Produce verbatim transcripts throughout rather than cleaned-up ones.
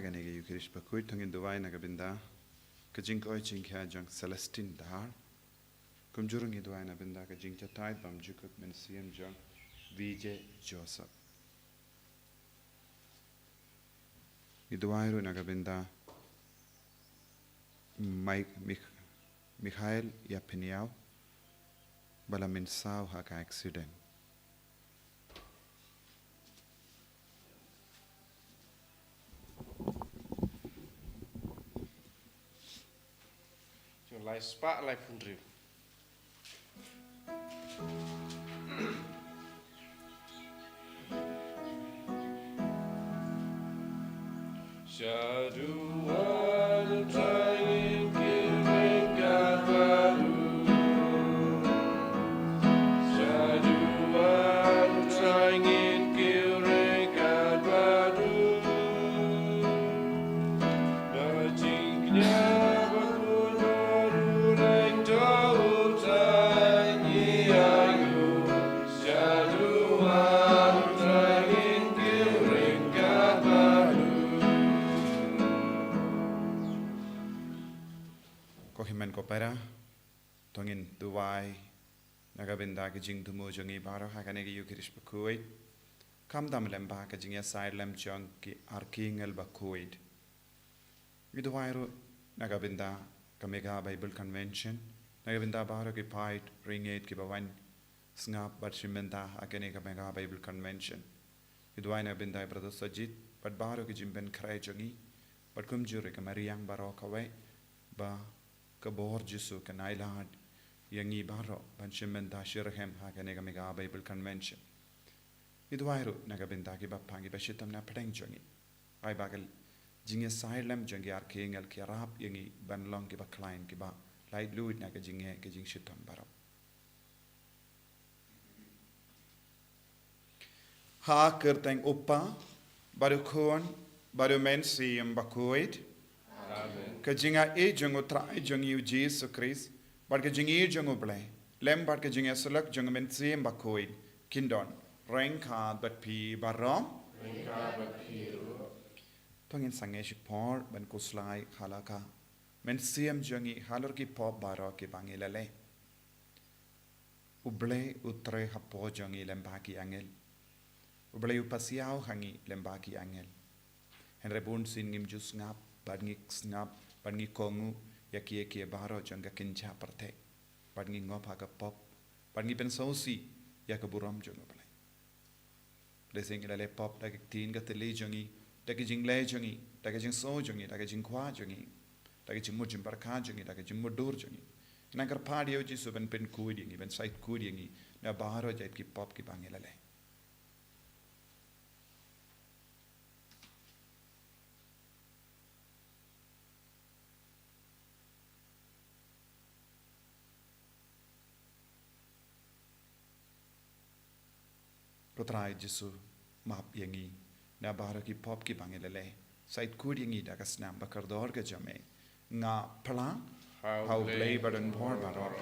Kane ka Eucharist bakhuid to ngin duwai na ka bynta ka jingkoit jingkhiah jong Celestine Dahar. Kumjuh ruh ngi duwai na bynta ka jingjatai bymjukut mynsiem jong Vijay Joseph. Ngi duwai ruh na ka bynta Mike, Mik-, Mikhail Yapiniau, ba la mynsaw ha ka accident. Jong lai spah lai phew hynriew. Shaduh Trai ngin kyrkhu bad u. Shaduh Trai ngin kyrkhu bad u. Ba jingkñia ba kordor u reng to u Trai ngi ïa u. Shaduh Trai ngin kyrkhu bad u. Ko hynmen ko para, to ngin duwai na ka bynta ka jingthmu jong ngi baroh ha kane ka Eucharist bakhuid. Khamtam lem bad ka jingïasaid lem jong ki archangel bakhuid. Ngi duwai ruh na ka bynta ka Mega Bible Convention, na ka bynta baroh ki paid ri ngeit kiba wan sngap bad shim bynta ha kane ka Mega Bible Convention. Ngi duwai na ka bynta i Brother Sajid bad baroh ki jingpynkhreh jong ngi, bad kumjuh ruh ka mariang baroh kawei, ba ka bor Jisu kan ailad ïa ngi baroh ban shim bynta shitrhem ha kane ka Mega Bible Convention. Ngi duwai ruh na ka bynta kiba pang kiba shitom na pdeng jong ngi. Ai ba ka jingïasaid lem jong ki archangel ki ïarap ïa ngi ban long kiba khlaiñ kiba laitluid na ka jingeh ka jingshitom baroh. Ha ka kyrteng u Kpa, bad u Khun, bad u Mynsiem Bakhuid. Amen. Ka jingaiei jong u Trai jong ngi u Jisu Khrist, bad ka jingïeit jong u Blei, lem bad ka jingïasyllok jong u Mynsiem Bakhuid, kin don ryngkat bad phi baroh. Ryngkat bad phi ruh. To ngin sangeh shipor ban khuslai ha la ka mynsiem jong ngi halor ki pop baroh kiba ngi la leh. U Blei u trei hapoh jong ngi lem bad ki angel. U Blei u pasiaw ha ngi lem bad ki angel. Hynrei bun sien ngim ju sngap, bad ngi sngap, bad ngi kohnguh ïa kiei kiei baroh jong ka kynja pyrthei. Bad ngi ngop ha ka pop, bad ngi pynsngewsih ïa ka burom jong u Blei. Lehse ngi la leh pop da ki ktien ka thylli jong ngi, da ki jingleh jong ngi, da ki jingsngew jong ngi, da ki jingkwah jong ngi, da ki jingmut jingpyrkhat jong ngi, da ki jingmutdur jong ngi. Ngi nang kyrpad ïa u Jisu ban pynkhuid ïa ngi, ban shait khuid ïa ngi na baroh jait ki pop kiba ngi la leh. Ko Trai Jisu, map ïa ngi na baroh ki pop kiba ngi la leh. Shait khuid ïa ngi da ka snam ba kordor ka jong me. Nga phla ha u Blei badonbor baroh,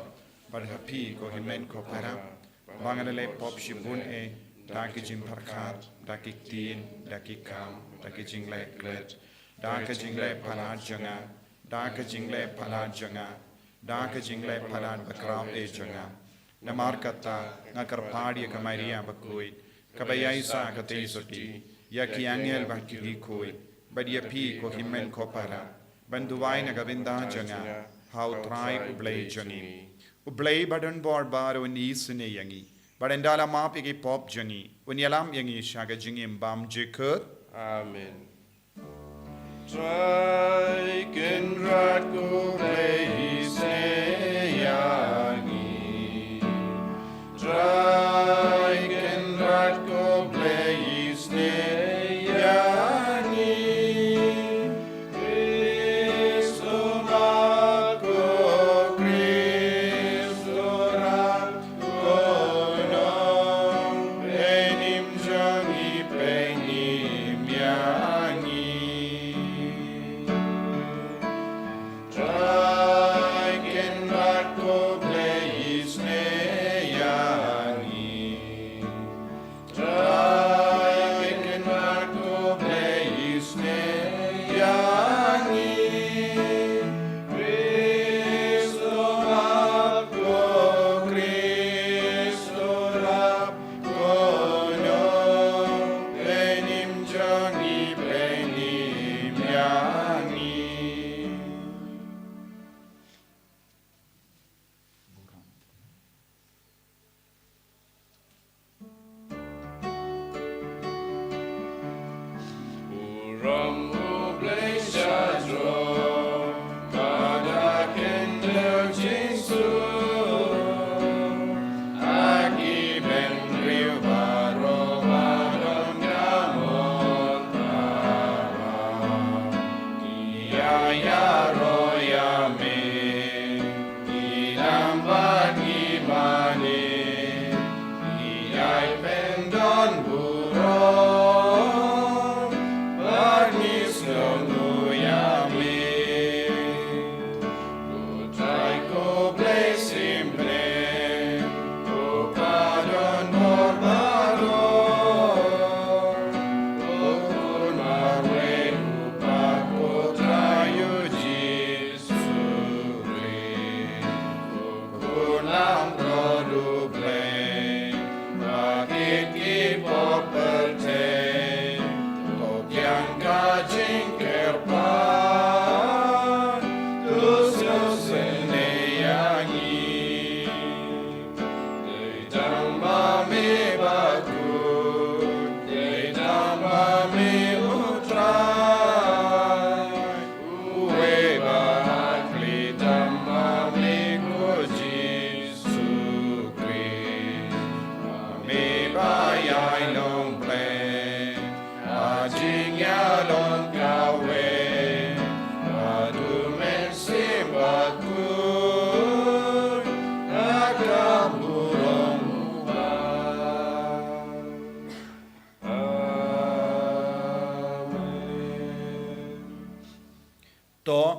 bad ha phi ko hynmen ko para, ba nga la leh pop shibun eh, da ki jingpyrkhat, da ki ktien, da ki kam, da ki jingleh klet, da ka jingleh palat jong nga, da ka jingleh palat jong nga, da ka jingleh palat bakhraw eh jong nga. Namar kata nga kyrpad ïa ka Maria bakhuid, kaba ïaisah katei sotti, ïa ki angel bad ki riewkhuid, bad ïa phi ko hynmen ko para, ban duwai na ka bynta jong nga ha u Trai u Blei jong ngi. U Blei badonbor baroh un isynei ïa ngi, bad un da la map ïa ki pop jong ngi, un ïalam ïa ngi sha ka jingim bymjukut. Amen. Trai Kynrad ko Blei isynei ïa ngi. Trai Kynrad ko Blei isynei ïa ngi. Khrist u map ko, Khrist u rah ko, nongpynim jong ngi, pynim ïa ngi. Trai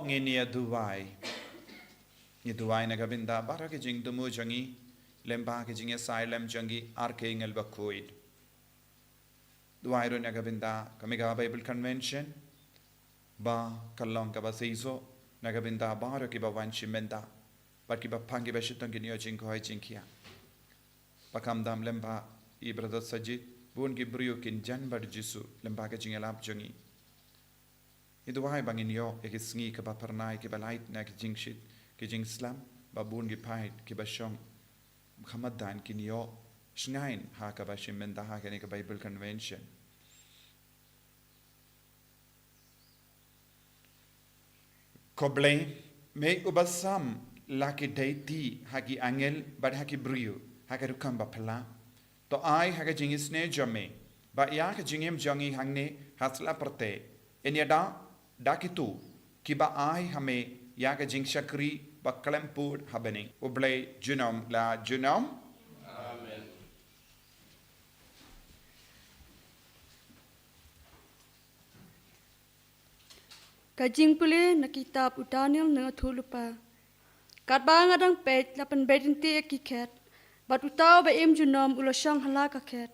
ngin ïa duwai. Ngi duwai na ka bynta baroh ki jingthmu jong ngi, lyngba ki jingïasaid lem jong ki archangel bakhuid. Duwai ruh na ka bynta ka Mega Bible Convention, ba ka long kaba shisha na ka bynta baroh kiba wan shim bynta bad kiba pang kiba shitom kin ïoh jingkoit jingkhiah. Ba kham tam lyngba i Brother Sajid, bun ki briew kin jan bad Jisu lyngba ka jingïalap jong ngi. Ngi duwai ba ngin ïoh ïa ki sngi kiba phyrnai, kiba lait na ki jingshit ki jingslem, ba bun ki paid kiba shong kham madan kin ïoh shngaiñ ha kaba shim bynta ha kane ka Bible Convention. Ko Blei, me uba sam la ki dei ti ha ki angel bad ha ki briew ha ka rukom ba phylla. To ai ha ka jingisynei jong me ba ïa ka jingim jong ngi hangne ha sla pyrthei, yn ïada da kitu kiba ai ha me ïa ka jingshakri ba khlem pud ha bneng. U Blei junom la junom. Amen. Ka jingpule na kitab u Daniel na thulupa. Katba nga dang peit la pynbeit nti ki khet, bad uta uba im junom u la shong ha la ka khet.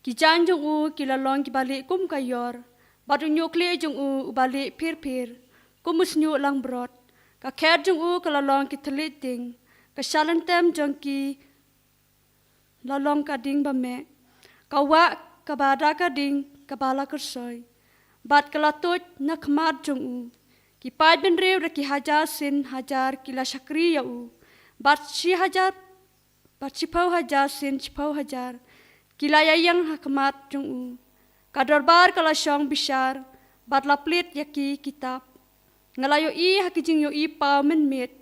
Ki jaiñ jong u ki la long kiba lieh kum ka ïor, bad u ñiuhklieh jong u uba lieh phir phir kum u shñiuh langbrot. Ka khet jong u ka la long ki thylliej ding, ka shalynter jong ki la long ka ding ba meh. Ka wah kaba da ka ding kaba la kyrsoi, bad ka la tuid na khmat jong u. Ki paid bynriew da ki hajar sien hajar ki la shakri ïa u, bad shi hajar bad shiphew hajar sien shiphew hajar ki la ïaïeng ha khmat jong u. Ka dorbar ka la shong bishar bad la plied ïa ki kitab. Nga la ïohi ha ki jingïohi paw mynmiet,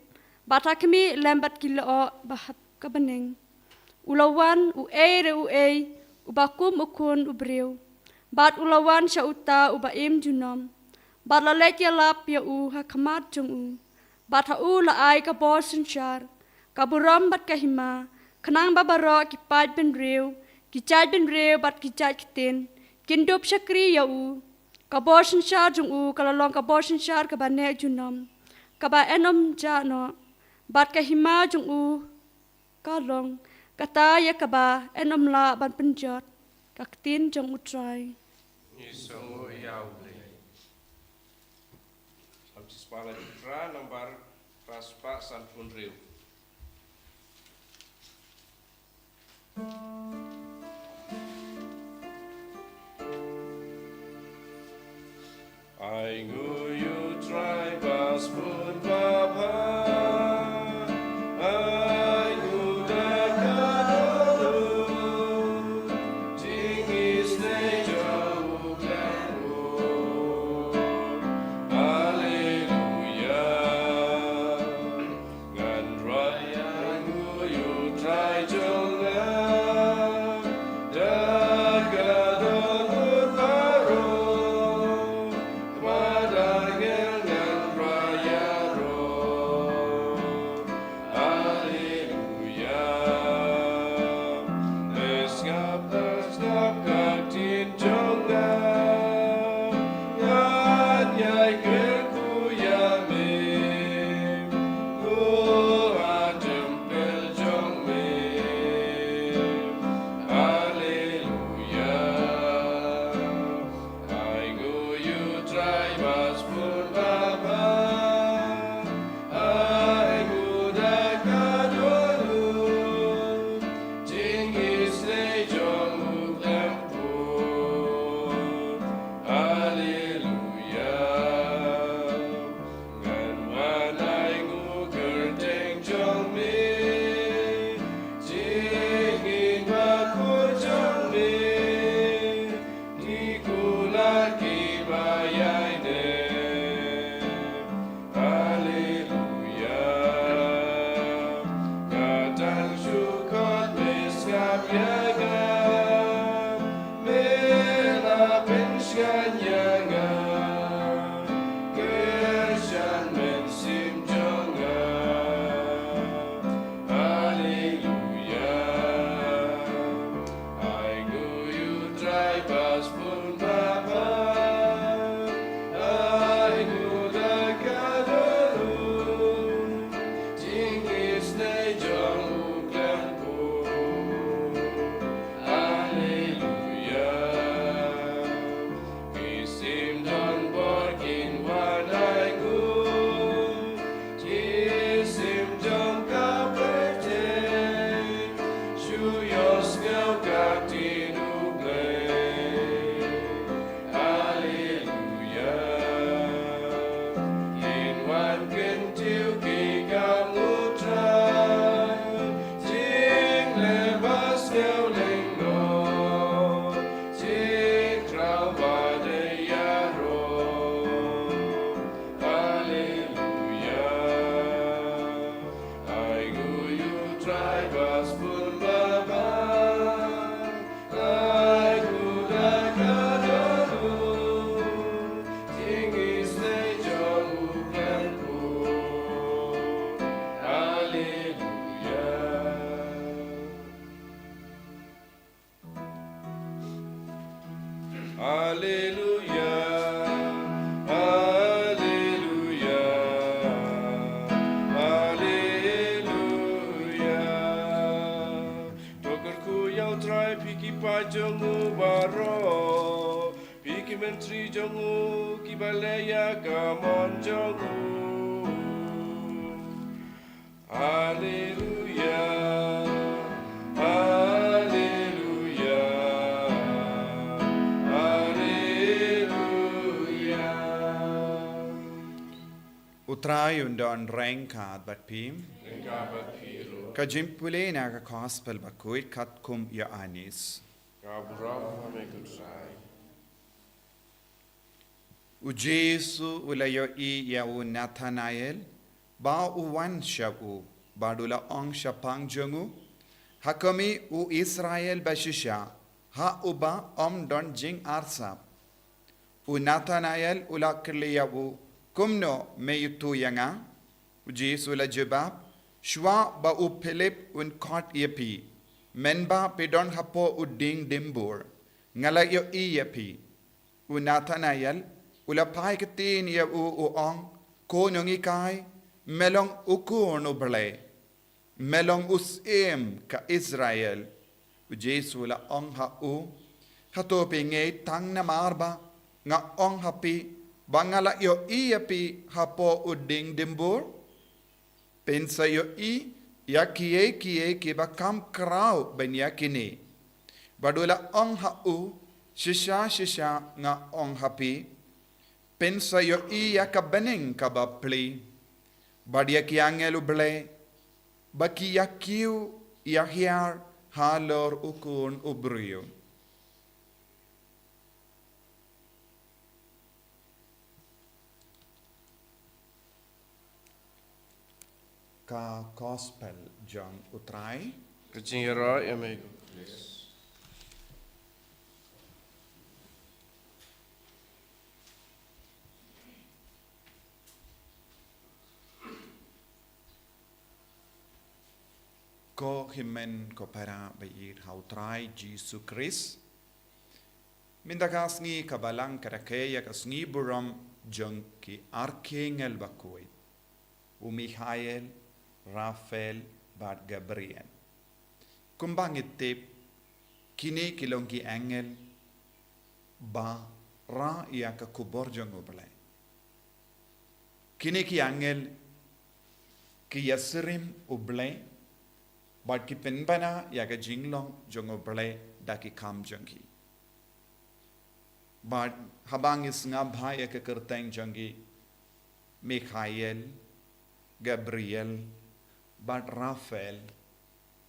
bad ha khmih lem bad ki lyoh ba hap ka bneng. U la wan uei re uei uba kum u khun u briew, bad u la wan sha uta uba im junom, bad la leit ïalap ïa u ha khmat jong u. Bad ha u la ai ka bor synshar, ka burom bad ka hima, khnang ba baroh ki paid bynriew, ki jait bynriew bad ki jait ktien kin dup shakri ïa u. Ka bor synshar jong u ka la long ka bor synshar kaba neh junom, kaba yn ym jah noh, bad ka hima jong u ka long kata ïa kaba yn ym lah ban pynjot. Ka ktien jong U Trai. Ngi sngewnguh ïa U Blei. Psalm shispah laiphew phra, nambar phra spah sanphew hynriew. Ai nguh ïa U Trai ba sbun ba bha. Ai nguh da ka dohnud, jingisynei jong u khlem ut. Haleluia. Ngan rai ai nguh ïa U Trai jong nga da ka dohnud baroh. Khmat angel ngan rai ïaroh. Haleluia. Te sngap, te sngap ka ktien jong nga. Ngan ïai kyrkhu ïa me. Ko ha templ jong me. Alleluia, alleluia, alleluia. To kyrkhu ïa U Trai phi ki paid jong u baroh, phi ki myntri jong u kiba leh ïa ka mon jong u. Alleluia, alleluia, alleluia. U Trai un don ryngkat bad phi. Ryngkat bad phi ruh. Ka jingpule na ka Gospel bakhuid katkum u Ïoannis. Ka burom ha me ko Trai. U Jisu u la ïohi ïa u Nathanael ba u wan sha u, bad u la ong shaphang jong u, ha khmih u Israel bashisha, ha uba ym don jingarsap. U Nathanael u la kylli ïa u, kumno me ïathuh ïa nga? U Jisu u la jubab, shuwa ba u Philip un khot ïa phi, mynba phi don hapoh u dieng dimbur, nga la ïohi ïa phi. U Nathanael u la phai ktien ïa u, u ong, ko nonghikai, me long u Khun u Blei, me long u Syiem ka Israel. U Jisu u la ong ha u, hato phi ngeit tang namar ba nga ong ha phi ba nga la ïohi ïa phi hapoh u dieng dimbur? Phin sa ïohi ïa kiei kiei kiba kham khraw ban ïa kine. Bad u la ong ha u, shisha shisha nga ong ha phi, phin sa ïohi ïa ka bneng kaba plie, bad ïa ki angel U Blei ba ki ïa kiew ïa hiar halor u Khun u briew. Ka Gospel jong U Trai. Ka jingïaroh ïa me ko Khrist. Ko hynmen ko para ba ïeit ha U Trai Jisu Khrist. Mynta ka sngi ka Balang ka rakhe ïa ka sngi burom jong ki arkangel bakhuid, u Mikhael, Raphael bad Gabriel. Kumba ngi tip, kine ki long ki angel ba rah ïa ka khubor jong U Blei. Kine ki angel ki ïasyriem U Blei bad ki pynbna ïa ka jinglong jong U Blei da ki kam jong ki. Bad haba ngi sngap bha ïa ka kyrteng jong ki, Mikhael, Gabriel bad Raphael,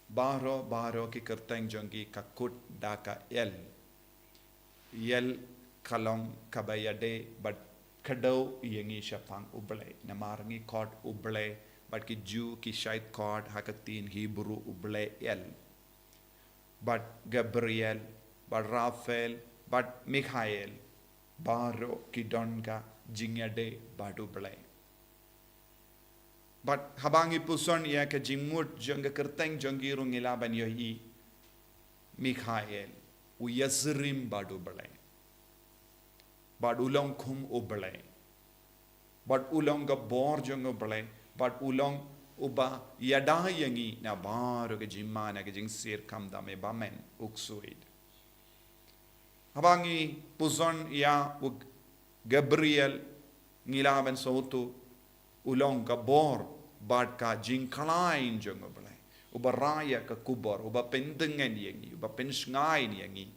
baroh baroh ki kyrteng jong ki ka kut da ka El. El ka long kaba ïadei bad kdew ïa ngi shaphang U Blei. Namar ngi khot U Blei, bad ki Jiw ki shait khot ha ka ktien Hebru U Blei El. Bad Gabriel, bad Raphael, bad Mikhael, baroh ki don ka jingïadei bad U Blei. Bad haba ngi puson ïa ka jingmut jong ka kyrteng jong ki ruh ngi lah ban ïohi, Mikhael, u ïasyriem bad U Blei. Bad u long kum U Blei. Bad u long ka bor jong U Blei. Bad u long uba ïada ïa ngi na baroh ka jingma, na ka jingsir, khamtam eh ba men u ksuid. Haba ngi puson ïa u Gabriel, ngi lah ban sngewthuh u long ka bor bad ka jingkhlaiñ jong U Blei. Uba rah ïa ka khubor, uba pyntngen ïa ngi, uba pynshngaiñ ïa ngi.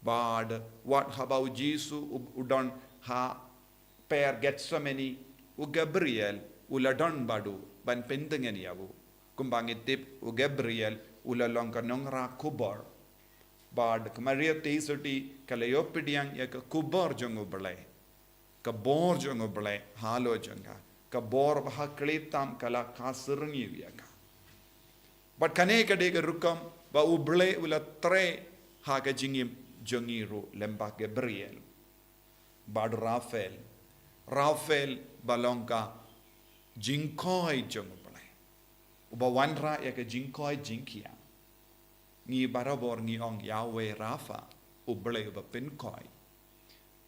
Bad wat haba u Jisu u, u don ha per Gethsemane, u Gabriel u la don bad u ban pyntngen ïa u. Kumba ngi tip, u Gabriel u la long ka nongrah khubor. Bad ka Maria Theisotti ka la ïoh pdiang ïa ka khubor jong U Blei. Ka bor jong U Blei halor jong ka. Ka bor ba ha khlieh tam ka la ka syrngiew ïa ka. Bad kane ka dei ka rukom ba U Blei u la trei ha ka jingim jong ngi ruh lyngba Gabriel bad Raphael. Raphael ba long ka jingkoit jong U Blei, uba wanrah ïa ka jingkoit jingkhiah. Ngi barabor ngi ong Yahweh Rapha, U Blei uba pynkoit.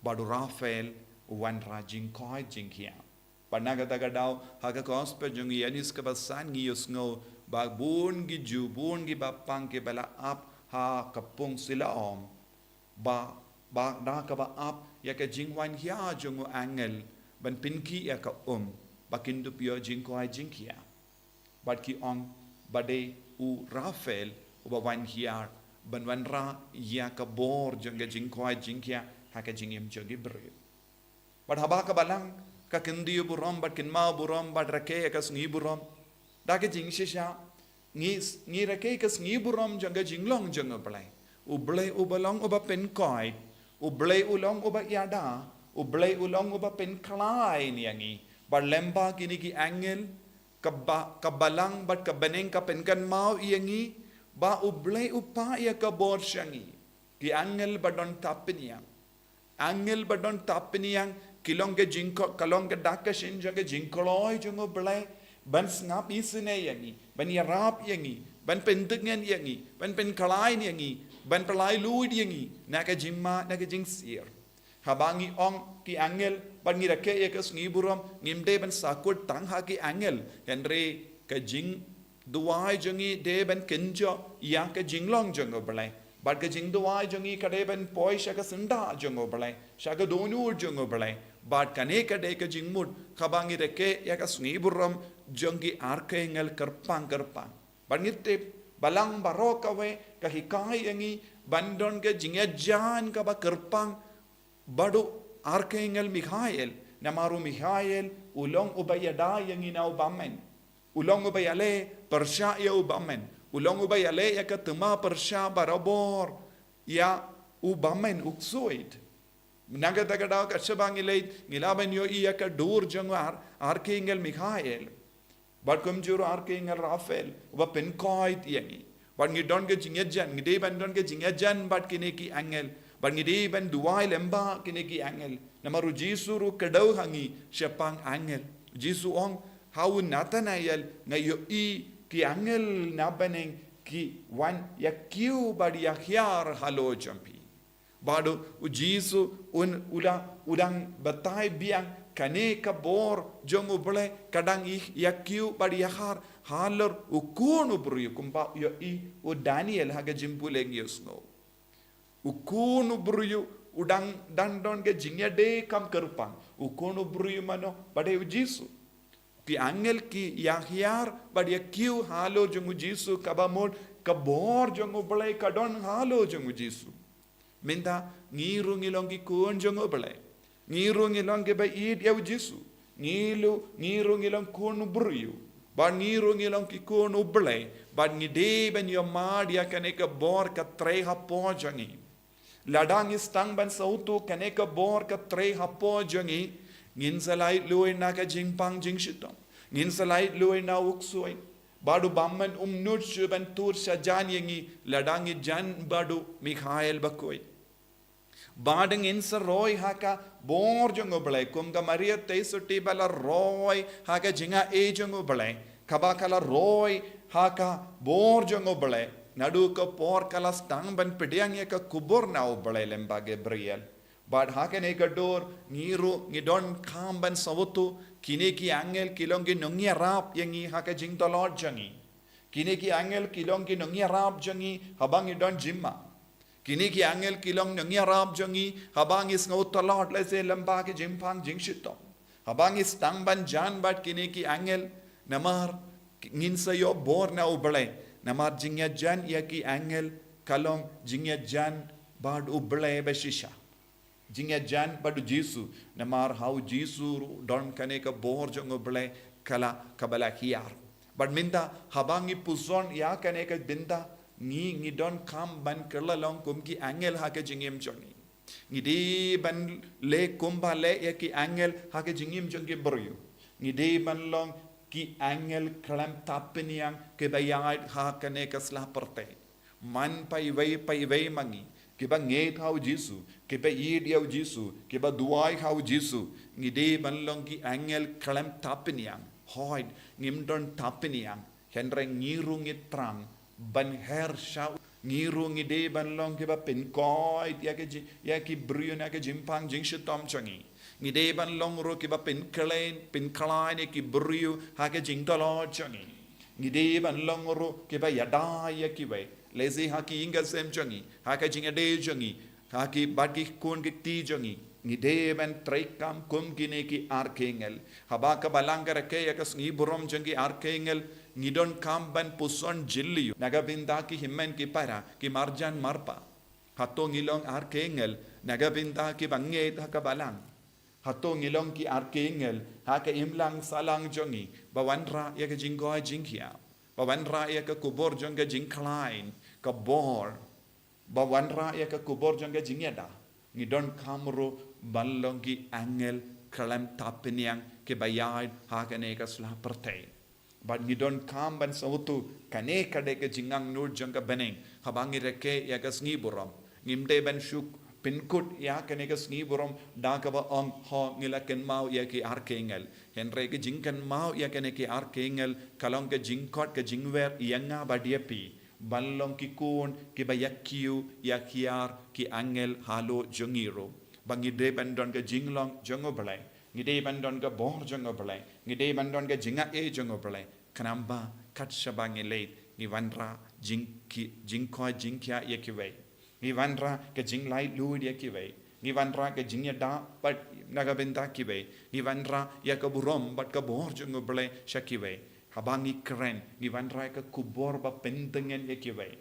Bad u Raphael u wanrah jingkoit jingkhiah. Bad na kata ka daw ha ka gospel jong u Ïoannis kaba san ngi ïohsngew ba bun ki Jiw, bun ki bapang kiba la ap ha ka pung Siloam, ba, ba da kaba ap ïa ka jingwan hiar jong u angel ban pynkhih ïa ka um, ba kin dup ïoh jingkoit jingkhiah. Bad ki ong ba dei u Raphael uba wan hiar ban wanrah ïa ka bor jong ka jingkoit jingkhiah ha ka jingim jong ki briew. Bad haba ka Balang ka kyntiew burom bad kynmaw burom bad rakhe ïa ka sngi burom, da ka jingshisha ngi, ngi rakhe ïa ka sngi burom jong ka jinglong jong U Blei. U Blei uba long uba pynkoit, U Blei u long uba ïada, U Blei u long uba pynkhlaiñ ïa ngi. Bad lyngba kine ki angel, ka ba, ka Balang bad ka bneng ka pynkynmaw ïa ngi ba U Blei u pah ïa ka bor sha ngi. Ki angel ba don thapniang, angel ba don thapniang ki long ka jingko, ka long ka dak ka shin jong ka jingkloi jong U Blei ban sngap isynei ïa ngi, ban ïarap ïa ngi, ban pyntngen ïa ngi, ban pynkhlaiñ ïa ngi, ban pynlait luid ïa ngi na ka jingma, na ka jingsir. Haba ngi ong ki angel bad ngi rakhe ïa ka sngi burom, ngim dei ban sahkut tang ha ki angel, hynrei ka jingduwai jong ngi dei ban kynjoh ïa ka jinglong jong U Blei. Bad ka jingduwai jong ngi ka dei ban poi sha ka syndah jong U Blei, sha ka dohnud jong U Blei. Bad kane ka dei ka jingmut kaba ngi rakhe ïa ka sngi burom jong ki archangel kyrpang kyrpang. Bad ngi tip Balang baroh kawei ka hikai ïa ngi ban don ka jingïajan kaba kyrpang bad u archangel Mikhael, namar u Mikhael u long uba ïada ïa ngi na u bymman. U long uba ïaleh pyrshah ïa u bymman. U long uba ïaleh ïa ka thma pyrshah barabor ïa u bymman u ksuid. Na kata ka daw ka shaba ngi leit ngi lah ban ïohi ïa ka dur jong u ar, archangel Mikhael. Bad kumjuh ruh archangel Raphael uba pynkoit ïa ngi. Bad ngi don ka jingïajan, ngi dei ban don ka jingïajan bad kine ki angel. Bad ngi dei ban duwai lyngba kine ki angel. Namar u Jisu ruh u kdew ha ngi shaphang angel. U Jisu u ong ha u Nathanael, nga ïohi ki angel na bneng ki wan ïakiew bad ïahiar halor jong phi. Bad u Jisu un, u la, u dang batai biang kane ka bor jong U Blei ka dang ïa, ïakiew bad ïahiar halor u Khun u briew, kumba u ïohi u Daniel ha ka jingpule ngi ïohsngew. U Khun u briew u dang, dang don ka jingïadei kam kyrpang. U Khun u briew mano? Ba dei u Jisu. Ki angel ki ïahiar bad ïakiew halor jong u Jisu, kaba mut ka bor jong U Blei ka don halor jong u Jisu. Mynta ngi ruh ngi long ki khun jong U Blei. Ngi ruh ngi long kiba ïeit ïa u Jisu. Ngi ruh, ngi ruh ngi long khun u briew. Bad ngi ruh ngi long ki khun U Blei. Bad ngi dei ban ïohmad ïa kane ka bor ka trei hapoh jong ngi. Lada ngi sdang ban sngewthuh kane ka bor ka trei hapoh jong ngi, ngin sa lait luid na ka jingpang jingshitom. Ngin sa lait luid na u ksuid. Bad u bymman um nud shuh ban tur shajan ïa ngi lada ngi jan bad u Mikhael bakhuid. Bad ngin sa roi ha ka bor jong U Blei kum ka Maria Theisotti ba la roi ha ka jingai jong U Blei, kaba ka la roi ha ka bor jong U Blei naduh ka por ka la sdang ban pdiang ïa ka khubor na U Blei lyngba Gabriel. Bad ha kane ka dur ngi ruh ngi donkam ban sngewthuh kine ki angel ki long ki nongïarap ïa ngi ha ka jingtlot jong ngi. Kine ki angel ki long ki nongïarap jong ngi haba ngi don jingma. Kine ki angel ki long nongïarap jong ngi haba ngi sngew tlot lehse lyngba ki jingpang jingshitom. Haba ngi sdang ban jan bad kine ki angel, namar ngin sa ïoh bor na U Blei. Namar jingïajan ïa ki angel ka long jingïajan bad U Blei ba shisha. Jingïajan bad u Jisu, namar ha u Jisu ruh don kane ka bor jong U Blei ka la, kaba la hiar. Bad mynta haba ngi pyrshang ïa kane ka bynta, ngi, ngi donkam ban kylla long kum ki angel ha ka jingim jong ngi. Ngi dei ban leh kumba leh ïa ki angel ha ka jingim jong ki briew. Ngi dei ban long ki angel khlem thapniang kiba ïaid ha kane ka sla pyrthei. Man paiwei paiwei ma ngi kiba ngeit ha u Jisu, kiba ïeit ïa u Jisu, kiba duwai ha u Jisu, ngi dei ban long ki angel khlem thapniang. Hooid, ngim don thapniang, hynrei ngi ruh ngi thrang ban her sha u. Ngi ruh ngi dei ban long kiba pynkoit ïa ki ji-, ïa ki briew na ka jingpang jingshitom jong ngi. Ngi dei ban long ruh kiba pynkhlaiñ, pynkhlaiñ ïa ki briew ha ka jingdolor jong ngi. Ngi dei ban long ruh kiba ïada ïa kiwei, lehse ha ki ïing ki sem jong ngi, ha ka jingïadei jong ngi, ha ki bad ki khun ki kti jong ngi. Ngi dei ban treikam kum kine ki archangel. Haba ka Balang ka rakhe ïa ka sngi burom jong ki archangel, ngi donkam ban puson jylliew na ka bynta ki hynmen ki para, ki marjan marpa. Hato ngi long archangel na ka bynta kiba ngeit ha ka Balang? Hato ngi long ki archangel ha ka imlang sahlang jong ngi ba wanrah ïa ka jingkoit jingkhiah, ba wanrah ïa ka kubur jong ka jingkhlaiñ, ka bor, ba wanrah ïa ka kubur jong ka jingïada? Ngi donkam ruh ban long ki angel khlem thapniang kiba ïaid ha kane ka sla pyrthei. Bad ngi donkam ban sngewthuh kane ka dei ka jingangnud jong ka bneng haba ngi rakhe ïa ka sngi burom. Ngim dei ban shu pynkut ïa kane ka sngi burom da kaba ong, ho, ngi la kynmaw ïa ki archangel. Hynrei ka jingkynmaw ïa kane ki archangel ka long ka jingkhot, ka jingwer ïa nga bad ïa phi ban long ki khun kiba ïa kiew ïa kiar ki angel halor jong ngi ruh. Ba ngi dei ban don ka jinglong jong U Blei, ngi dei ban don ka bor jong U Blei, ngi dei ban don ka jingaiei jong U Blei. Khnang ba kat shaba ngi leit, ngi wanrah jingki-, jingkoit jingkhiah ïa kiwei. Ngi wanrah ka jinglaitluid ïa kiwei. Ngi wanrah ka jingïada bad na ka bynta kiwei. Ngi wanrah ïa ka burom bad ka bor jong U Blei sha kiwei. Haba ngi kren, ngi wanrah ïa ka kubur ba pyntngen ïa kiwei.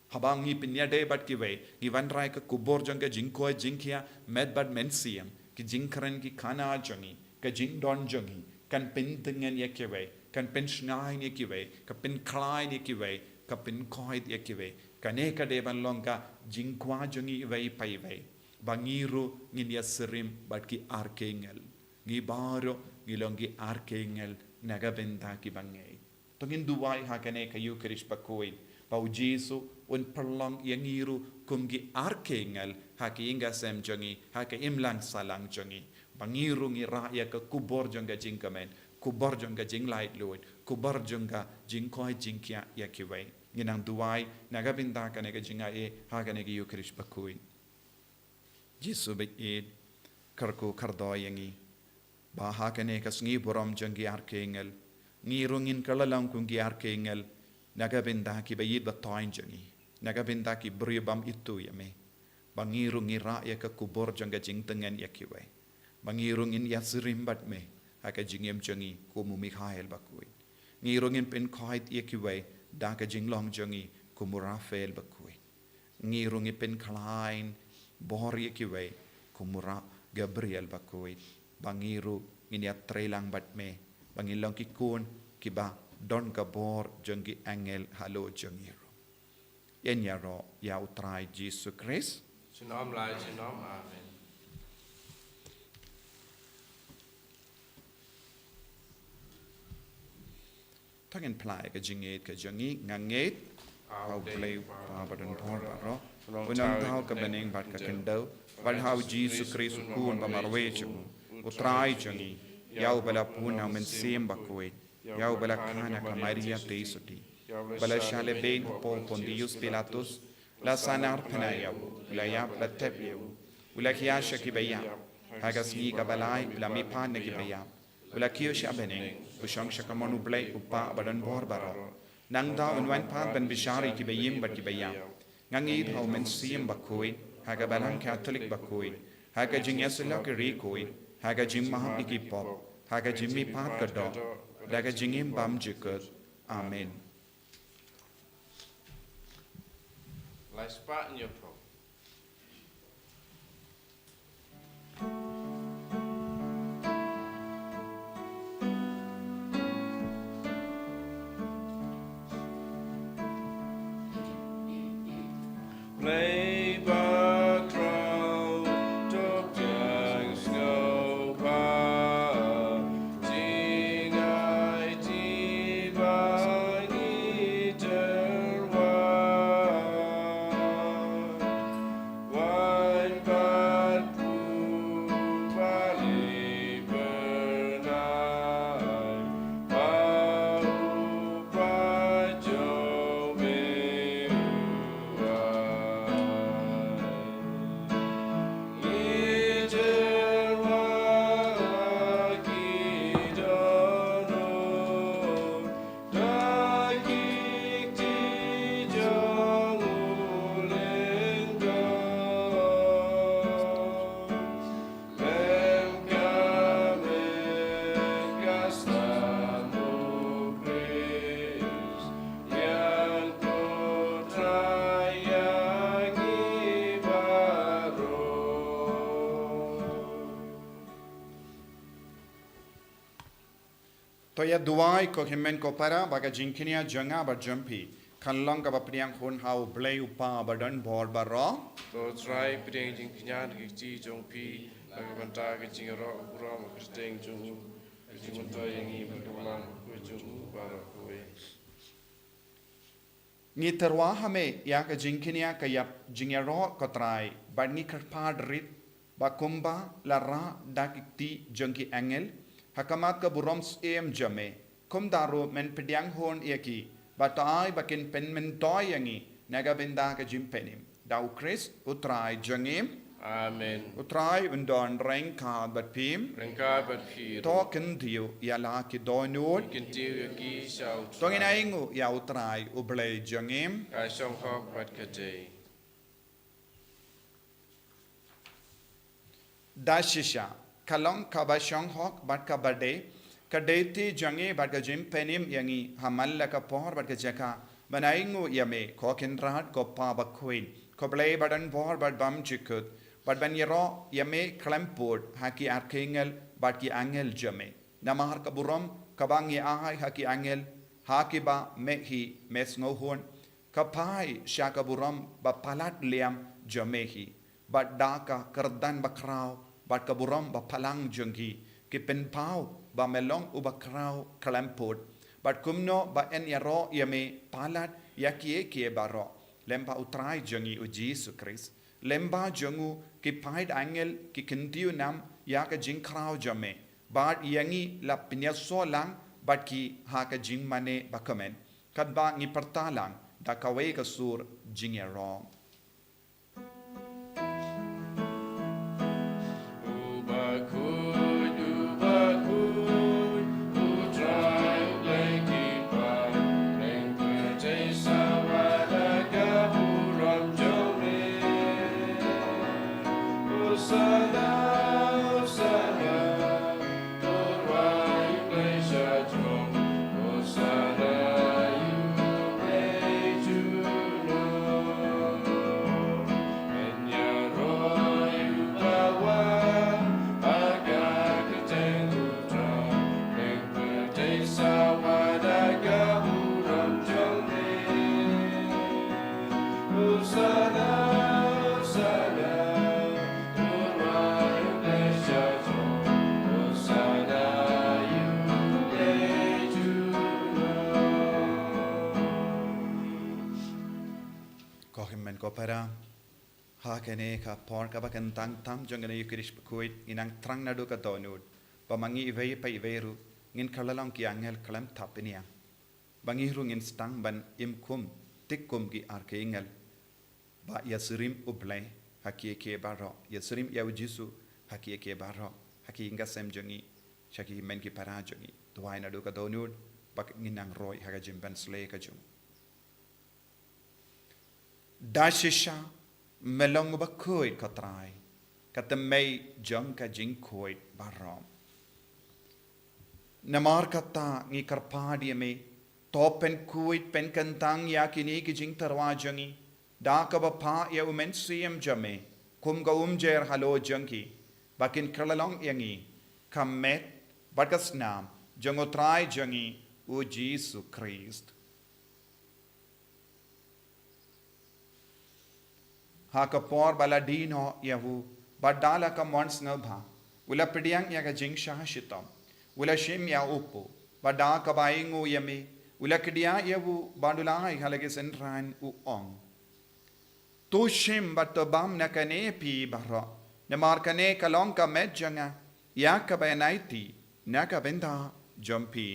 Haba ngi pynïadei bad kiwei, ngi wanrah ïa ka kubur jong ka jingkoit jingkhiah met bad mynsiem. Ki jingkren ki khana jong ngi, ka jingdon jong ngi kan pyntngen ïa kiwei, kan pynshngaiñ ïa kiwei, ka pynkhlaiñ ïa kiwei, ka pynkoit ïa kiwei. Kane ka dei ban long ka jingkwah jong ngi iwei pa iwei, ba ngi ruh ngin ïasyriem bad ki archangel. Ngi baroh ngi long ki archangel na ka bynta kiba ngeit. To ngin duwai ha kane ka Ïukharist bakhuid ba U Jisu un pynlong ïa ngi ruh kum ki archangel ha ka ïing ka sem jong ngi, ha ka imlang sahlang jong ngi. Ba ngi ruh ngi rah ïa ka kubur jong ka jingkmen, kubur jong ka jinglaitluid, kubur jong ka jingkoit jingkhiah ïa kiwei. Ngin nang duwai na ka bynta kane ka jingaiei ha kane ka Ïukharist bakhuid. Jisu baieit, kyrkhu kyrdoh ïa ngi ba ha kane ka sngi burom jong ki archangel, ngi ruh ngin kylla long kum ki archangel na ka bynta kiba ïeit ba thoiñ jong ngi, na ka bynta ki briew bym ithuh ïa me. Ba ngi ruh ngi rah ïa ka kubur jong ka jingtngen ïa kiwei. Ba ngi ruh ngin ïasyriem bad me ha ka jingim jong ngi kum u Mikhael bakhuid. Ngi ruh ngin pynkhoit ïa kiwei da ka jinglong jong ngi kum u Raphael bakhuid. Ngi ruh ngi pynkhlaiñ bor ïa kiwei kum u Ra-, Gabriel bakhuid. Ba ngi ruh ngin ïatreilang bad me, ba ngin long ki khun kiba don ka bor jong ki angel halor jong ngi ruh. Yn ïaroh ïa U Trai Jisu Khrist. Junom la junom. Amen. To ngin phla ïa ka jingngeit ka jong ngi. Nga ngeit ha U Blei U Kpa badonbor baroh, u nongthaw ka bneng bad ka khyndew, bad ha U Jisu Khrist u Khun ba marwei jong u, U Trai jong ngi, ïa uba la pun na U Mynsiem Bakhuid, ïa uba la kha na ka Maria Theisotti, ba la shah lehbeiñ hapoh u Pontius Pilatus, la sahnarphna ïa u, u la ïap, la thep ïa u, u la khia sha kiba ïap, ha ka sngi kaba lai u la mihpat na kiba ïap, u la kiew sha bneng, u shong sha kamon U Blei U Kpa badonbor baroh. Nangta un wan pat ban bishar ïa kiba im bad kiba ïap. Nga ngeit ha U Mynsiem Bakhuid, ha ka Balang Katholik bakhuid, ha ka jingïasyllok ïa ki riewkhuid, ha ka jingmap ïa ki pop, ha ka jingmihpat ka doh, da ka jingim bymjukut. Amen. Lai spah ñiew phew. Blei ba khraw, to pdiang sngewbha, jingaiei To ïa duwai ko hynmen ko para ba ka jingkñia jong nga bad jong phi kan long kaba pdiang hun ha U Blei U Kpa badonbor baroh. To Trai, pdiang jingkñia na ki kti jong phi na ka bynta ka jingïaroh burom ha ka kyrteng jong u, ka jingmyntoi ïa ngi bad ka balang bakhuid jong u baroh kawei. Ngi tyrwa ha me ïa ka jingkñia ka ïap jingïaroh ko Trai, bad ngi kyrpad rit ba kumba la rah da ki kti jong ki angel ha khmat ka burom syiem jong me, kumta ruh men pdiang hun ïa ki, bad to ai ba kin pynmyntoi ïa ngi na ka bynta ka jingpynim. Da U Khrist U Trai jong ngi. Amen. U Trai un don ryngkat bad phi. Ryngkat bad phi ruh. To kyntiew ïa la ki dohnud. Kyntiew ïa ki sha U Trai. To ngin ainguh ïa U Trai U Blei jong ngi. Ka shong hok bad ka dei. Da shisha, ka long kaba shong hok bad kaba dei ka dei ti jong ngi bad ka jingpynim ïa ngi ha man la ka por bad ka jaka ban ainguh ïa me, ko Kynrad, ko Kpa bakhuid, ko Blei badonbor bad bymjukut, bad ban ïaroh ïa me khlem pud ha ki archangel bad ki angel jong me. Namar ka burom kaba ngi ai ha ki angel, ha kiba me hi me sngewhun, ka phai sha ka burom ba palat liam jong me hi, bad da ka kyrdan bakhraw bad ka burom baphalang jong ki, ki pynpaw ba me long uba khraw khlem pud, bad kumno ba yn ïaroh ïa me palat ïa kiei kiei baroh, lyngba U Trai jong ngi U Jisu Khrist. Lyngba jong u ki paid angel ki kyntiew nam ïa ka jingkhraw jong me, bad ïa ngi la pynïasoh lang bad ki ha ka jingmane bakmen, katba ngi pyrta lang da kawei ka sur jingïaroh. U bakhuid, u bakhuid, U Trai U Blei ki paid, ïing pyrthei sawa da ka burom jong me. Hosana, Hosana. Ko hynmen ko para, ha kane ka por kaba kyntang tam jong kane ka Eucharist bakhuid, ngin nang thrang naduh ka dohnud ba ma ngi iwei pa iwei ruh ngin kylla long ki angel khlem thap pynïaid. Ba ngi ruh ngin sdang ban im kum, tik kum ki archangel, ba ïasyriem U Blei ha kiei kiei baroh, ïasyriem ïa U Jisu ha kiei kiei baroh, ha ki ïing ki sem jong ngi, sha ki hynmen ki para jong ngi. Duwai naduh ka dohnud ba ngin nang roi ha ka jingpynshlei ka jong u. Da shisha me long uba khuid ko Trai, ka tymmen jong ka jingkhuid baroh. Namar kata ngi kyrpad ïa me, to pynkhuid pynkyntang ïa kine ki jingtyrwa jong ngi da kaba phah ïa U Mynsiem jong me kum ka umjer halor jong ki, ba kin kylla long ïa ngi ka met bad ka snam jong U Trai jong ngi U Jisu Khrist. Ha ka por ba la die noh ïa u, bad da la ka mon sngewbha, u la pdiang ïa ka jingshah shitom, u la shim ïa u pud, bad da kaba ainguh ïa me, u la kdiah ïa u, bad u la ai ha la ki synran, u ong: To shim bad to bam na kane phi baroh, namar kane ka long ka met jong nga, ïa kaba yn aiti na ka bynta jong phi.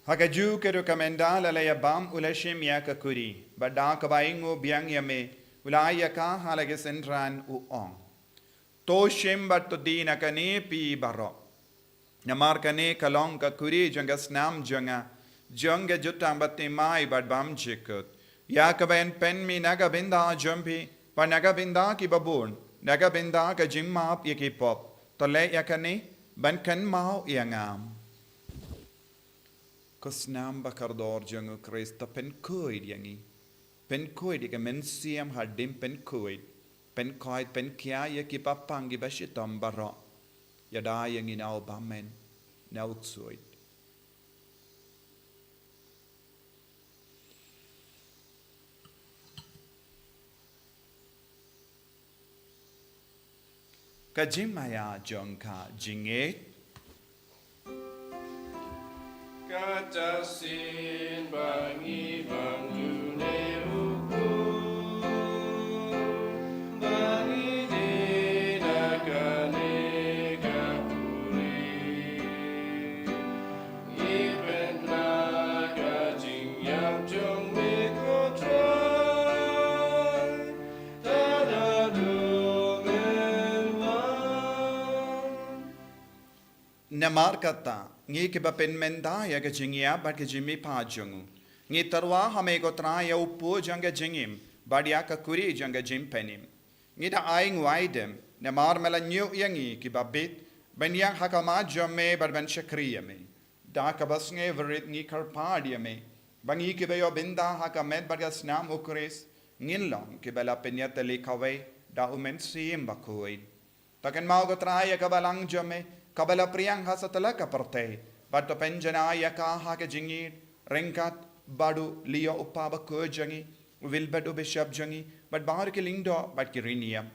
Ha kajuh ka rukom ynda la ïa bam, u la shim ïa ka kuri, bad da kaba ainguh biang ïa me, u la ai ïa ka ha la ki synran, u ong: To shim bad to die na kane phi baroh, namar kane ka long ka kuri jong ka snam jong nga, jong ka jutang baptisma bad bymjukut, ïa kaba yn pynmih na ka bynta jong phi Bad na ka bynta kiba bun, na ka bynta ka jingmap ïa ki pop, to leh ïa kane ban kynmaw ïa nga. Ko snam ba kordor jong U Khrist, to pynkhuid ïa ngi. Pynkhuid ïa ka mynsiem hadien pynkhuid. Pynkhuid, pynkhia ïa ki bapang kiba shitom baroh. Ïada ïa ngi na u bymman, na u ksuid. Ka jingmaïa jong ka jingngeit. Ka jingïaseng ba ngi bam jong U Blei, ba ngi dei na kane ka puri. Ngi pynbna ka jingïap jong me ko Trai, tad haduh men wan. Namar kata, ngi kiba pynmynta ïa ka jingïap bad ka jingmihpat jong u, ngi tyrwa ha me ko Trai ïa u puh jong ka jingim bad ïa ka kuri jong ka jingpynim. Ngi da ai nguaidem, namar me la ñiew ïa ngi kiba bit, ban ïeng ha khmat jong me bad ban shakri ïa me. Da kaba sngewrit ngi kyrpad ïa me, ba ngi kiba ïoh bynta ha ka met bad ka snam U Khrist, ngin long kiba la pynïatylli kawei da U Mynsiem Bakhuid. To kynmaw ko Trai ïa ka balang jong me, kaba la pdiang ha satlak ka pyrthei, bad to pynjanai ïa ka ha ka jingïeit, ryngkat bad u Leo u pa bakhuid jong ngi, u Wilbert u bishop jong ngi, bad baroh ki lyngdoh bad ki riewniam.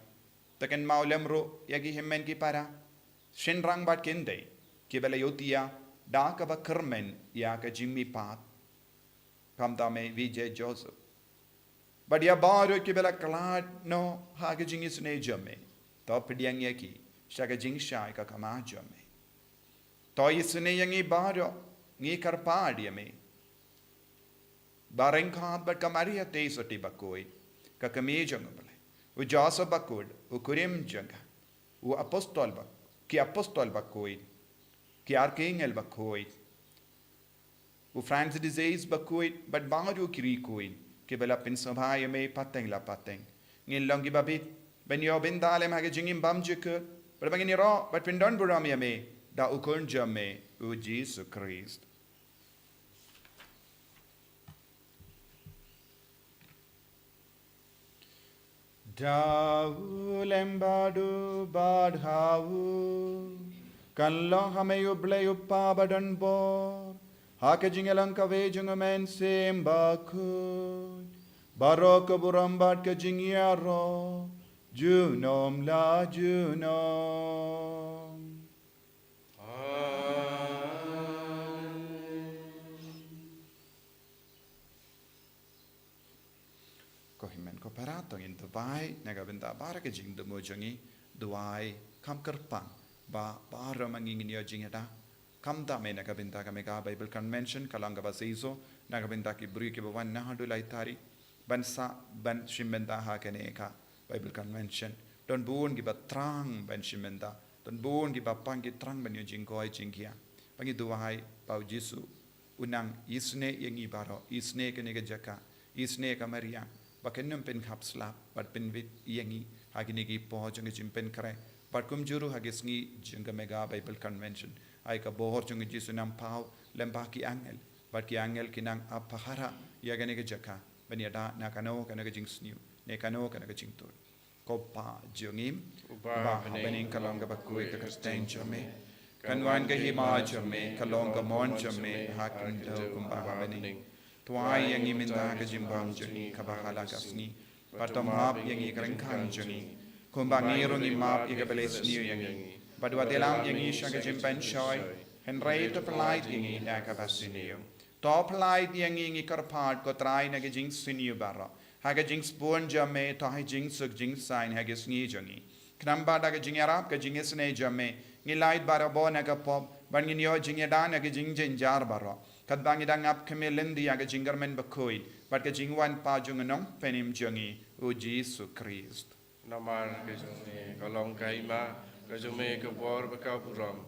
To kynmaw lem ruh ïa ki hynmen ki para, shynrang bad kynthei, kiba la ïohthiah da kaba kyrmen ïa ka jingmihpat. Khamtam me Vijay Joseph. Bad ïa baroh kiba la khlad noh ha ka jingisynei jong me, to pdiang ïa ki sha ka jingshai ka khmat jong me. To isynei ïa ngi baroh, ngi kyrpad ïa me. Ba ryngkat bad ka Maria Theisotti bakhuid, ka kmie jong U Blei, u Joseph bakhuid, u kurim jong ka, u apostol bak-, ki apostol bakhuid, ki arkangel bakhuid, u Francis de Sales bakhuid, bad baroh ki riewkhuid kiba la pynsngewbha ïa me pateng la pateng, ngin long kiba bit ban ïoh bynta lem ha ka jingim bymjukut, bad ba ngin ïaroh bad pyndonburom ïa me da U Khun jong me, U Jisu Khrist. Da u lem bad u bad ha u, kan long ha me U Blei U Kpa badonbor, ha ka jingïalang kawei jong U Mynsiem Bakhuid, baroh ka burom bad ka jingïaroh junom la junom. Amen. Ko hynmen ko para, to ngin duwai na ka bynta baroh ka jingthmu jong ngi, duwai kham kyrpang ba baroh ma ngi ngin ïoh jingïada. Khamtam me na ka bynta ka Mega Bible Convention, ka long kaba shisha na ka bynta ki briew kiba wan naduh lai tarik ban sah ban shim bynta ha kane ka Bible Convention. Don bun kiba thrang ban shim bynta, don bun kiba pang ki thrang ban ïoh jingkoit jingkhiah. Ba ngi duwai ba U Jisu un nang isynei ïa ngi baroh, isynei kane ka jaka, isynei ka mariang, ba kan nym pynkhap slap bad pynbit ïa ngi ha kine ki por jong ka jingpynkhreh, bad kumjuh ruh ha ki sngi jong ka Mega Bible Convention. Ai ka bor jong U Jisu nang paw lem bad ki angel, bad ki angel kin nang ap pahara ïa kane ka jaka ban ïada na kano kano ka jingsniew ne kano kano ka jingtuid. Ko Pa jong ngi uba ha bneng, ka long kaba khuid ka kyrteng jong me. Kan wan ka hima jong me, ka long ka mon jong me ha khyndew kumba ha bneng. To ai ïa ngi mynta ka jingbam jong ngi kaba ha la ka sngi, bad to map ïa ngi ka ryngkat jong ngi, kumba ngi ruh ngi map ïa kiba la isniew ïa ngi. Bad wat ïalam ïa ngi sha ka jingpynshoi, hynrei to pyllait ïa ngi na kaba sniew. To pyllait ïa ngi, ngi kyrpad ko Trai, na ka jingsniew baroh. Ha ka jingsbun jong me, to ai jingsuk jingsaiñ ha ka sngi jong ngi. Khnang ba da ka jingïarap ka jingisynei jong me, ngin lait barabor na ka pop, bad ngin ïoh jingïada na ka jingjynjar baroh. Katba ngi dang ap khmih lynti ïa ka jingkyrmen bakhuid bad ka jingwan pat jong U Nongpynim jong ngi, U Jisu Khrist. Namar ka jong me ka long ka hima, ka jong me ka bor bad ka burom,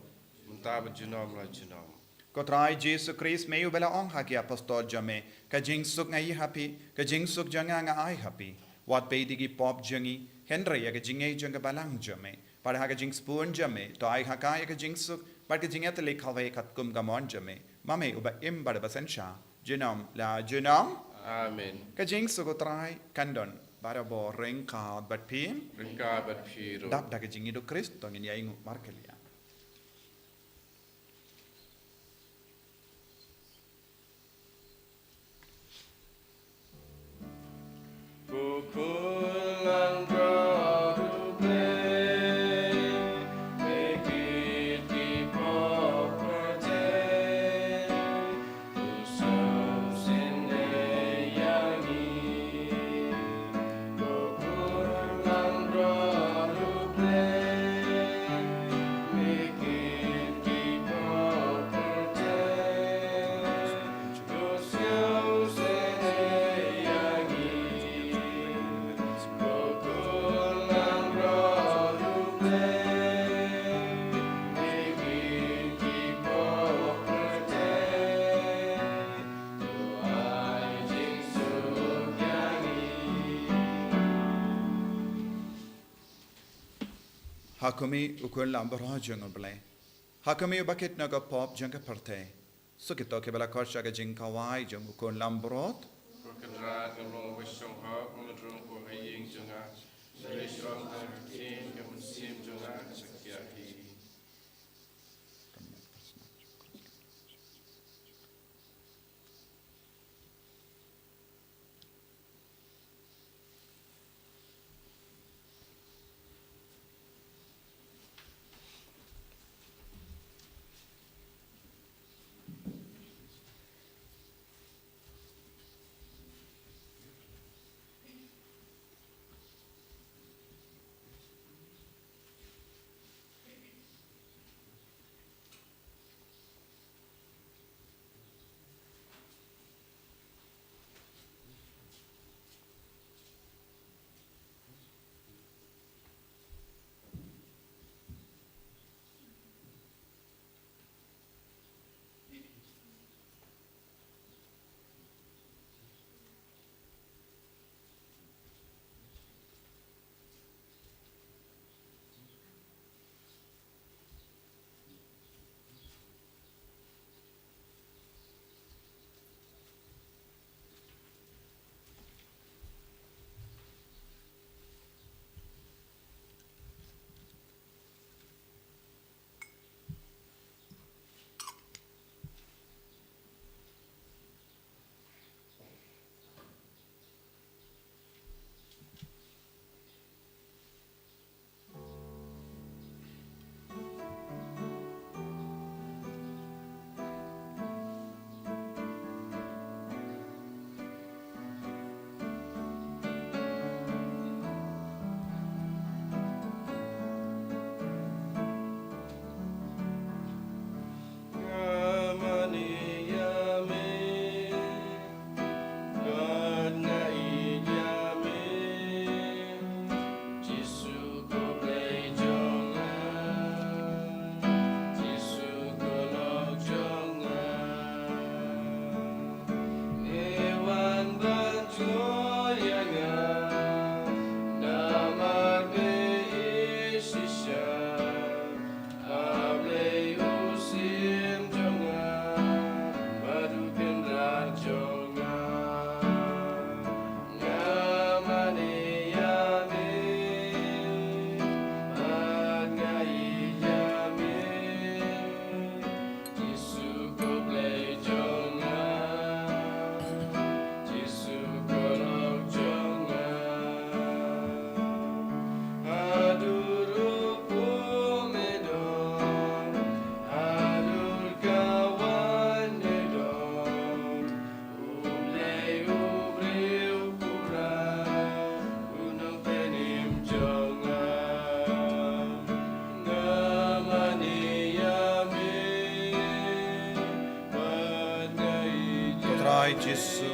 mynta bad junom la junom. Ko Trai Jisu Khrist, me uba la ong ha ki apostol jong me, ka jingsuk nga ai ha phi, ka jingsuk jong nga nga ai ha phi. Wat beh da ki pop jong ngi, hynrei ïa ka jingngeit jong ka balang jong me. Bad ha ka jingsbun jong me, to ai ha ka ïa ka jingsuk, bad ka jingïatylli kawei katkum ka mon jong me. Ma me uba im bad uba synshar, junom la junom. Amen. Ka jingsuk U Trai kan don barabor ryngkat bad phi. Ryngkat bad phi ruh. Dap da ka jingïeid U Khrist to ngin ïainguh markylliang. Ha khmih, U Khun Langbrot jong U Blei. Ha khmih, uba kit na ka pop jong ka pyrthei. Suk ïa kito kiba la khot sha ka jingkhawai jong U Khun Langbrot. Ko Kynrad, ngam long uba shong hok, ngam rung poi ha ïing jong nga. Hynrei shu ong tang ka ktien, ka mynsiem jong nga ka sa khiah hi. Ko Trai Jisu,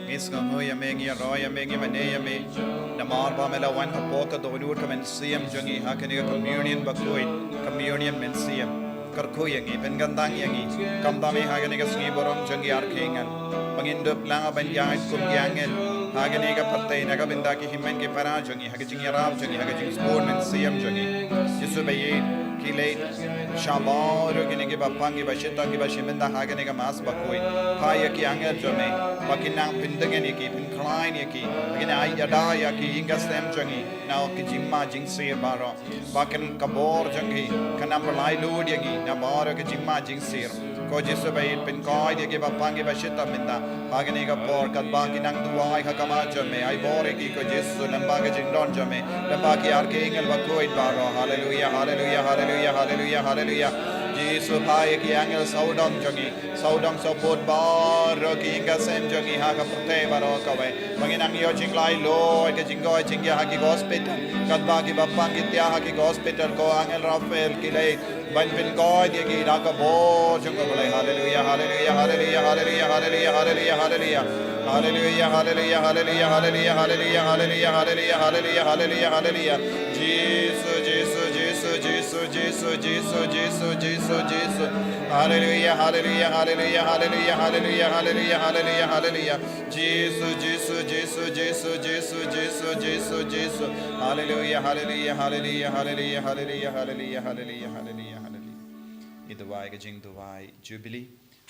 ngi sngewthuh ïa me, ngi ïaroh ïa me, ngi mane ïa me. Namar ba me la wan hapoh ka dohnud ka mynsiem jong ngi ha kane ka communion bakhuid, communion mynsiem. Kyrkhu ïa ngi, pynkyntang ïa ngi, khamtam ïa ha kane ka sngi burom jong ngi ar kynsan. Ba ngin dup lang ban ïaid kum ki angel, Ha kane ka pyrthei na ka bynta ki hynmen ki para jong ngi, ha ka jingïarap jong ngi, ha ka jingsbun mynsiem jong ngi. Jisu ba ïeit, ki leit sha baroh kine kiba pang kiba shitom kiba shim bynta ha kane ka Mass bakhuid. Phah ïa ki angel jong me ba kin nang pyndeng ïa ki, pynkhlaiñ ïa ki, ba kin ai ïada ïa ki ïing ka sem jong ngi na ki jingma jingsir baroh. Ba kan ka bor jong ki kan nang pynlait lut ïa ngi na baroh ka jingma jingsir. Ko Jisu ba ïeit, pynkoit ïa kiba pang kiba shitom mynta ha kane ka por, katba ki nang duwai ha khmat jong me. Ai bor ïa ki ko Jisu lyngba ka jingdon jong me, lyngba ki archangel bakhuid baroh. Haleluia, haleluia, haleluia, haleluia, haleluia. Jisu, phah ïa ki angel sawdong jong ngi, sawdong sawpud baroh ki ïing ka sem jong ngi ha ka pyrthei baroh kawei. Ba ngin nang ïoh jinglaitluid ka jingkoit jingkhiah ha ki hospital, katba kiba pang ki thiah ha ki hospital, ko angel Raphael ki leit ban pynkoit ïa ki da ka bor jong U Blei. Haleluia, haleluia, haleluia, haleluia, haleluia, haleluia, haleluia. Haleluia, haleluia, haleluia, haleluia, haleluia, haleluia, haleluia, haleluia, haleluia, haleluia. Jisu, Jisu, Jisu, Jisu, Jisu, Jisu, Jisu, Jisu. Haleluia, haleluia, haleluia, haleluia, haleluia, haleluia, haleluia, haleluia. Jisu, Jisu, Jisu, Jisu, Jisu, Jisu, Jisu. Haleluia, haleluia, haleluia, haleluia, haleluia, haleluia, haleluia, haleluia, haleluia. Ngi duwai ka jingduwai Jubilee.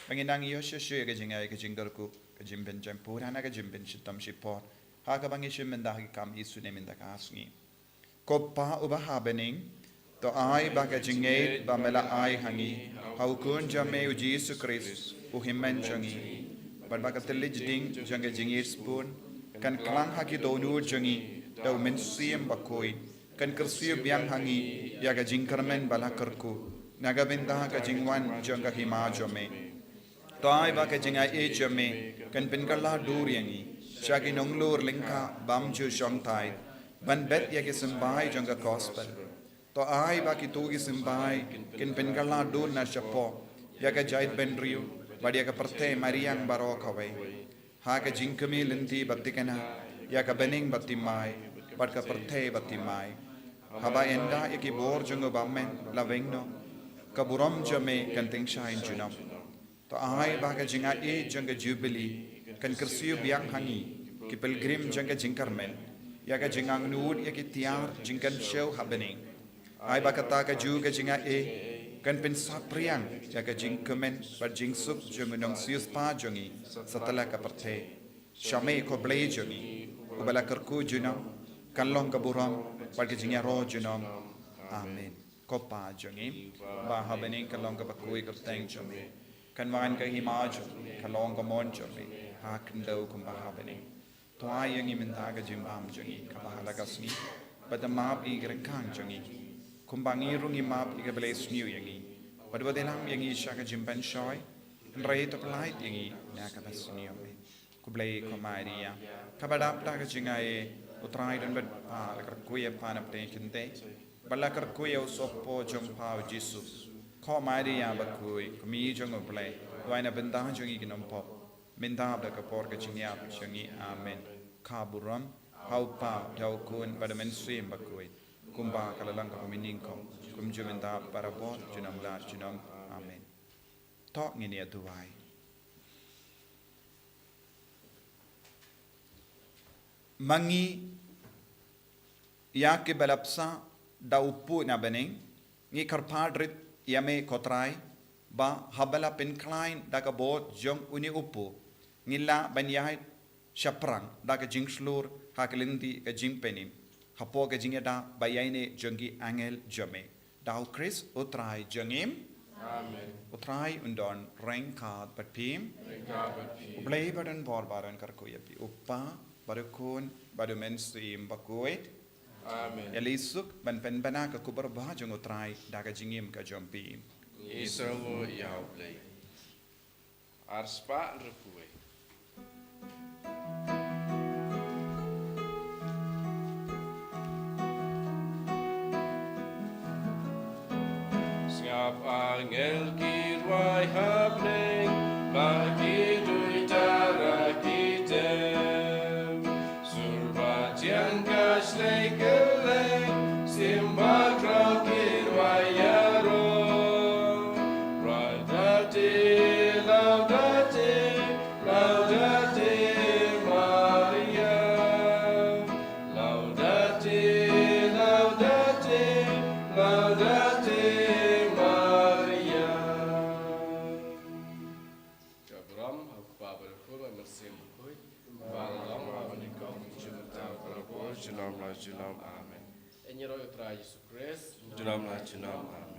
Ba ngin nang ïoh shuh shuh ïa ka jingai ka jingkyrkhu, ka jingpynjempuran ha ka jingpynshitom shipor, ha kaba ngi shim bynta ha ki kam isynei mynta ka sngi. Ko Pa uba ha bneng, to ai ba ka jingngeit ba me la ai ha ngi ha U Khun jong me U Jisu Khrist, U Hynmen jong ngi, bad ba ka thylliej ding jong ka jingïeit sbun kan klang ha ki dohnud jong ngi da U Mynsiem Bakhuid, kan kyrsiew biang ha ngi ïa ka jingkyrmen ba la kyrkhu na ka bynta ka jingwan jong ka Hima jong me. To ai ba ka jingai jong me kan pynkylla dur ïa ngi sha ki nonglur lyngkha bymjukshongthait ban bet ïa ki symbai jong ka Gospel. To ai ba kito ki symbai kin pynkylla dur na shapoh ïa ka jaitbynriew bad ïa ka pyrthei mariang baroh kawei, ha ka jingkmie lynti ba thikna ïa ka bneng ba thymmai bad ka pyrthei ba thymmai. Haba ynda ïa ki bor jong U Bymman la weng noh, ka burom jong me kan tyngshaiñ junom. To ai ba ka jingai jong ka Jubilee kan kyrsiew biang ha ngi ki pilgrim jong ka jingkyrmen ïa ka jingangnud ïa ki tiar jingkynshew ha bneng. Ai ba kata kajuh ka jingai kan pynsaphriang ïa ka jingkmen bad jingsuk jong u nongsiewspah jong ngi satlak ka pyrthei. Sha me ko Blei jong ngi, uba la kyrkhu junom, kan long ka burom bad ka jingïaroh junom. Amen. Ko Pa jong ngi, ba ha bneng, kan long kaba khuid ka kyrteng jong me. Kan wan ka hima jong me, kan long ka mon jong me ha khyndew kumba ha bneng. To ai ïa ngi mynta ka jingbam jong ngi kaba ha la ka sngi, bad map ïa ki ryngkang jong ngi, kumba ngi ruh ngi map ïa kiba la sniew ïa ngi. Bad wat ïalam ïa ngi sha ka jingpynshoi, hynrei to pyllait ïa ngi na kaba sniew. Ko Blei, ko Maria kaba dap da ka jingai, U Trai don bad pha. La kyrkhu ïa pha na pdeng kynthei bad la kyrkhu ïa u sohpop jong pha U Jisu. Ko Maria bakhuid, ko Kmie jong U Blei, duwai na bynta jong ngi ki nongpop, mynta bad ha ka por ka jingïap jong ngi. Amen. Ka burom ha U Pa, ha U Khun bad ha U Mynsiem Bakhuid, kumba ka la long, ka bym nyngkong, kumjuh mynta, barabor, junom la junom. Amen. To ngin ïa duwai. Ma ngi ïa kiba la bsa da u Kpu na bneng, ngi kyrpad rit ïa me ko Trai, ba haba la pynkhlaiñ da ka bor jong une u Kpu, ngin lah ban ïaid shaphrang da ka jingshlur ha ka lynti ka jingpynim, hapoh ka jingïada ba ïaineh jong ki angel jong me. Da U Khrist U Trai jong ngi. Amen. U Trai un don ryngkat bad phi. Ryngkat bad phi. U Blei ba don bor baroh un kyrkhu ïa phi, U Pa bad U Khun bad U Mynsiem Bakhuid. Amen. Ïa lei suk ban pynbna ka khubor ba jong U Trai da ka jingim ka jong phi. Ngi sngewnguh ïa U Blei. Ar spah hynriew phew wei. Sngap angel ki rwai ha bneng, ba ki duitara ki tem. Sur bad ïing ka shlei kylleng, shim bakhraw ki rwai ïaroh. Rwai da te, laudate, laudate Maria. Amen.